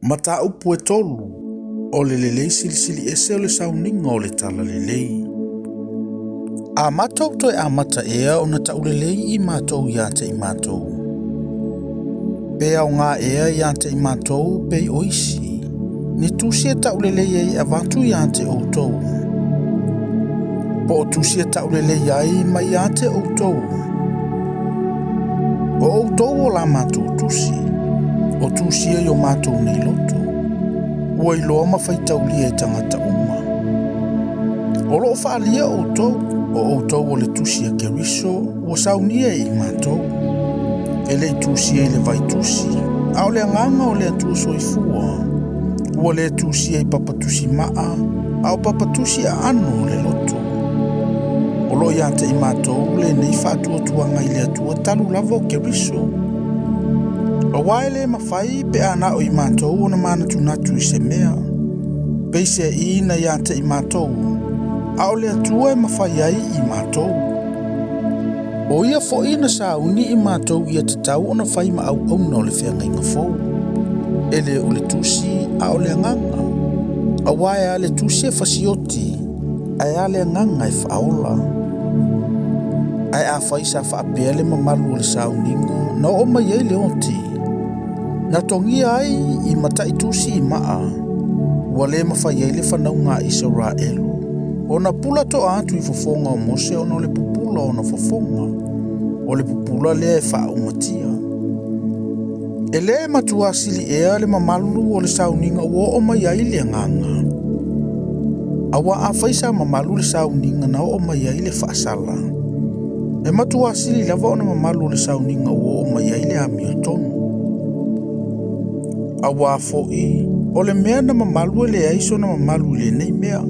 Mataupu e 3, o le lelei silisili ese o le sauniga o le Talalelei. A matou toe amata ea ona taulelei i matou ia te i matou? Pe aoga ea ia te i matou pei o isi, ni tusi e taulelei ai e avatu ia te outou? Po o tusi e taulelei ai mai ia te outou? O outou o la matou tusi, o tusia i o matou nei loto, ua iloa ma faitaulia e tagata uma. O loo faalia outou, o outou o le tusi a Keriso, ua saunia e i matou. E le i tusia i le vaitusi, a o le agaga o le Atua soifua, ua le tusia i papatusi maa, a o papatusi aano o le loto. O loo ia te i matou lenei faatuatuaga i le Atua talu lava o Keriso. Aua e le mafai pe a na o i matou ona manatunatu i se mea, peiseaiina ia te i matou, a o le Atua e mafai ai i matou. O ia foi na sauni i matou ia tatau ona fai ma auauna o le feagaiga fou. E le o le tusi, a o le agaga. Aua e a le tusi e fasioti, ae a le agaga e faaola. Ae afai sa faapea le mamalu o le sauniga, na oo mai ai le oti, na togia ai i matai tusi i maa, ua le mafai ai le fanauga a Isaraelu, ona pula toa atu i fofoga o Mose ona o le pupula o ona fofoga, o le pupula lea e faaumatia. E le matua sili ea le mamalu o le sauniga ua oo mai ai le agaga. Aua afai sa mamalu le sauniga na oo mai ai le faasala, e matua sili lava ona mamalu o le sauniga ua oo mai ai le amiotonu. Aua foi, o le mea na mamalu e leai sona mamalu i lenei mea,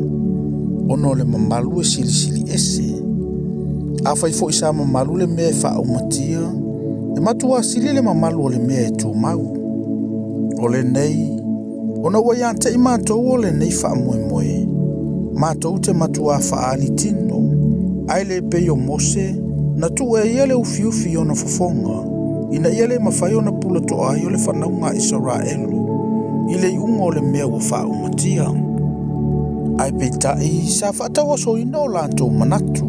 ona o le mamalu e silisili ese. Afai foi sa mamalu le mea e faaumatia, e matua sili le mamalu o le mea e tumau. O lenei, ona ua ia te i matou o lenei faamoemoe, matou te matua faaali tino, ae le pei o Mose, na tuu e ia le ufiufi i ona fofoga, ina ia le mafai ona pulatoa ai o le fanauga a Isaraelu, i le iuga o le mea ua faaumatia. Ae peitai sa faatauasoina o latou manatu,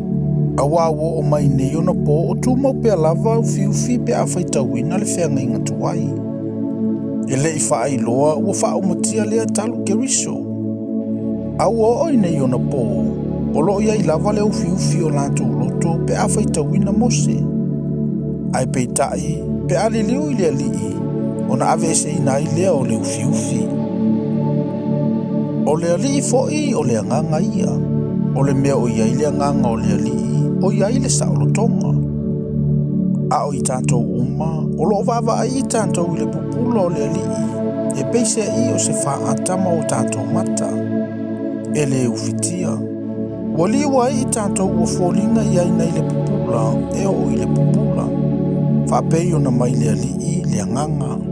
aua ua oo mai nei ona po o tumau pea lava ufiufi pe a faitauina le feagaiga tuai. E le i faailoa ua faaumatia lea talu Keriso. A ua oo i nei ona po, o loo i ai lava le ufiufi o latou loto pe a faitauina Mose. Ae peitai, pe a liliu i le Alii, ona aveeseina ai lea o le ufiufi. O le Alii foi o le agaga ia. O le mea o i ai le agaga o le Alii, o i ai le saolotoga. A o i tatou uma, o loo vaavaai i tatou i le pupula o le Alii, e peiseai o se faaata ma o tatou mata. E le ufitia. Ua liua ai i tatou ua foliga i ai nai le pupula, e oo i le pupula. Faapei ona mai le Alii le agaga.